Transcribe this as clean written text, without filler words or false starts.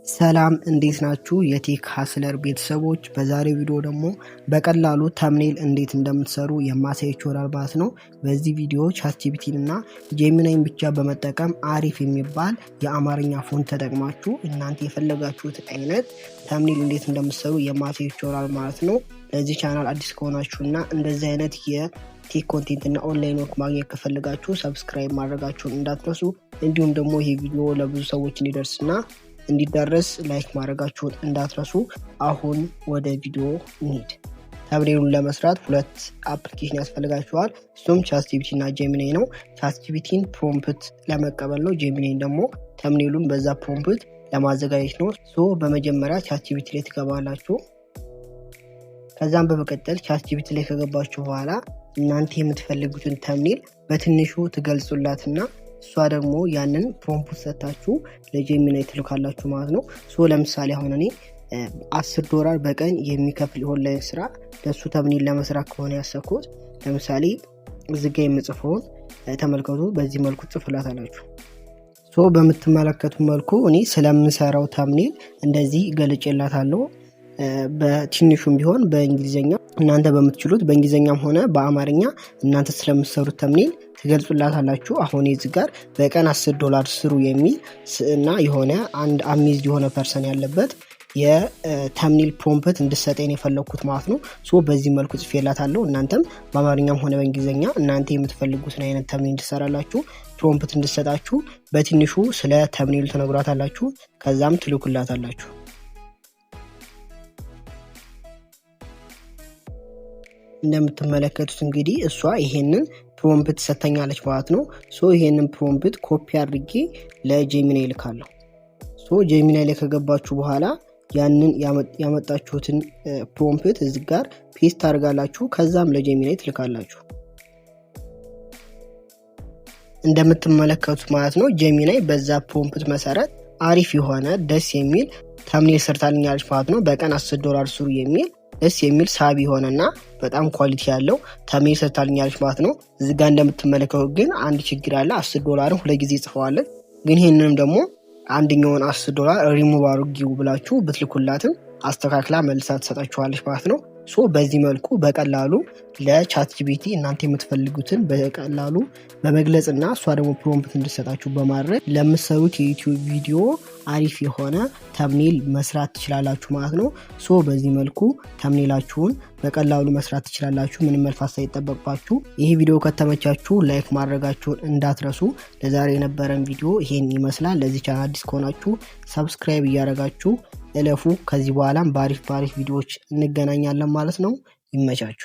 ሰላም እንዴት ናችሁ? የ Tech Hustler ቤተሰቦች፣ በዛሬው ቪዲዮ ደግሞ በቀላሉ thumbnail እንዴት እንደምትሰሩ የማሳያችሁ ይሆናል ማለት ነው። በዚህ ቪዲዮ ChatGPT ን እና Gemini ን ብቻ በመጠቀም አሪፍ የሚባል የአማርኛ font ተጠቅማችሁ እናንተ የፈለጋችሁት አይነት thumbnail እንዴት እንደምትሰሩ የማሳያችሁ ይሆናል ማለት ነው። ለዚህ ቻናል አዲስ ከሆናችሁ እና እንደዚህ አይነት የ tech content እና online work ማግኘት ከፈለጋችሁ subscribe ማድረጋችሁን እንዳትረሱ። እንዲሁም ደግሞ ይህ ቪዲዮ ለብዙ ሰዎች እንዲደርስና እንዲዳረስ like ማድረጋችሁን እንዳትረሱ። አሁን ወደ ቪዲዮ እንሂድ። Thumbnail ኡን ለመስራት ሁለት application ያስፈልጋችኋል። እሱም ChatGPT እና Gemini ነው። ChatGPT ን prompt ለመቀበል ነው። Gemini ን ደግሞ thumbnail ኡን በዛ prompt ለማዘጋጀት ነው። So በመጀመሪያ ChatGPT ላይ ትገባላችሁ። ከዛም በመቀጠል ChatGPT ላይ ከገባችሁ በኋላ እናንተ የምትፈልጉትን thumbnail በትንሹ ትገልጹላትና እሷ ደግሞ ያንን prompt ሰታችሁ ለ Gemini ትልካላችሁ ማለት ነው። So ለምሳሌ አሁን እኔ 10 ዶላር በቀን የሚከፍል የኦንላይን ስራ ለእሱ thumbnail ለመስራት ከሆነ ያሰብኩት፣ ለምሳሌ እዚጋ የምጽፈውን ተመልከቱ። በዚህ መልኩ ጽፍላታላችሁ። So በምትመለከቱ መልኩ እኔ ስለምሰራው thumbnail እንደዚህ ገልጬላታለሁ። በትንሹም ቢሆን በእንግሊዝኛ፣ እናንተ በምትችሉት በእንግሊዝኛም ሆነ በአማርኛ እናንተ ስለምትሰሩት thumbnail ትገልጹላታላችሁ። አሁን እዚህ ጋር በቀን 10 ዶላር ስሩ የሚል እና የሆነ አንድ amazed የሆነ person ያለበት የ thumbnail prompt እንድሰጠኝ የፈለግኩት ማለት ነው። So በዚህ መልኩ ጽፌላታለሁ። እናንተም በአማርኛም ሆነ በእንግሊዝኛ እናንተ የምትፈልጉትን አይነት thumbnail እንድሰራላችሁ prompt እንድሰጣችሁ በትንሹ ስለ thumbnail ኡ ትነግሯታላችሁ። ከዛም ትልኩላታላችሁ። እንደምትመለከቱት እንግዲህ እሷ ይሄንን prompt ሰተኛለች ማለት ነው። So ይሄንን prompt copy አድርጌ ለ Gemini እልካለሁ። So Gemini ላይ ከገባችሁ በኋላ ያንን ያመጣችሁትን prompt እዚህ ጋር paste ታደርጋላችሁ። ከዛም ለ Gemini ትልካላችሁ። እንደምትመለከቱት ማለት ነው Gemini በዛ prompt መሰረት አሪፍ የሆነ ደስ የሚል thumbnail ሰርታልኛለች ማለት ነው። በቀን 10 ዶላር ስሩ የሚል ደስ የሚል ሳቢ የሆነና በጣም quality ያለው thumbnail ሰርታልኛለች ማለት ነው። እዚህ ጋር እንደምትመለከቱት ግን አንድ ችግር አለ። 10 ዶላርን ሁለት ጊዜ ጽፈዋለን። ግን ይህንንም ደግሞ አንደኛውን 10 ዶላር ሪሙቭ አድርጊው ብላችሁ ብትልኩላትም አስተካክላ መልሳ ትሰጣችኋለች ማለት ነው። So በዚህ መልኩ በቀላሉ ለ ChatGPT እናንተ የምትፈልጉትን በቀላሉ በመግለጽ እና እሷ ደግሞ prompt እንድሰጣችሁ በማድረግ ለምትሰሩት የ YouTube ቪዲዮ አሪፍ የሆነ thumbnail መስራት ትችላላችሁ ማለት ነው። So በዚህ መልኩ thumbnail ኣችሁን በቀላሉ መስራት ትችላላችሁ፣ ምንም መልፋት ሳይጠበቅባችሁ። ይህ ቪዲዮ ከተመቻችሁ like ማድረጋችሁን እንዳትረሱ። ለዛሬ የነበረን ቪዲዮ ይሄን ይመስላል። ለዚህ ቻናል አዲስ ከሆናችሁ subscribe እያደረጋችሁ እለፉ። ከዚህ በኋላም በአሪፍ በአሪፍ ቪዲዮዎች እንገናኛለን ማለት ነው። ይመቻችሁ።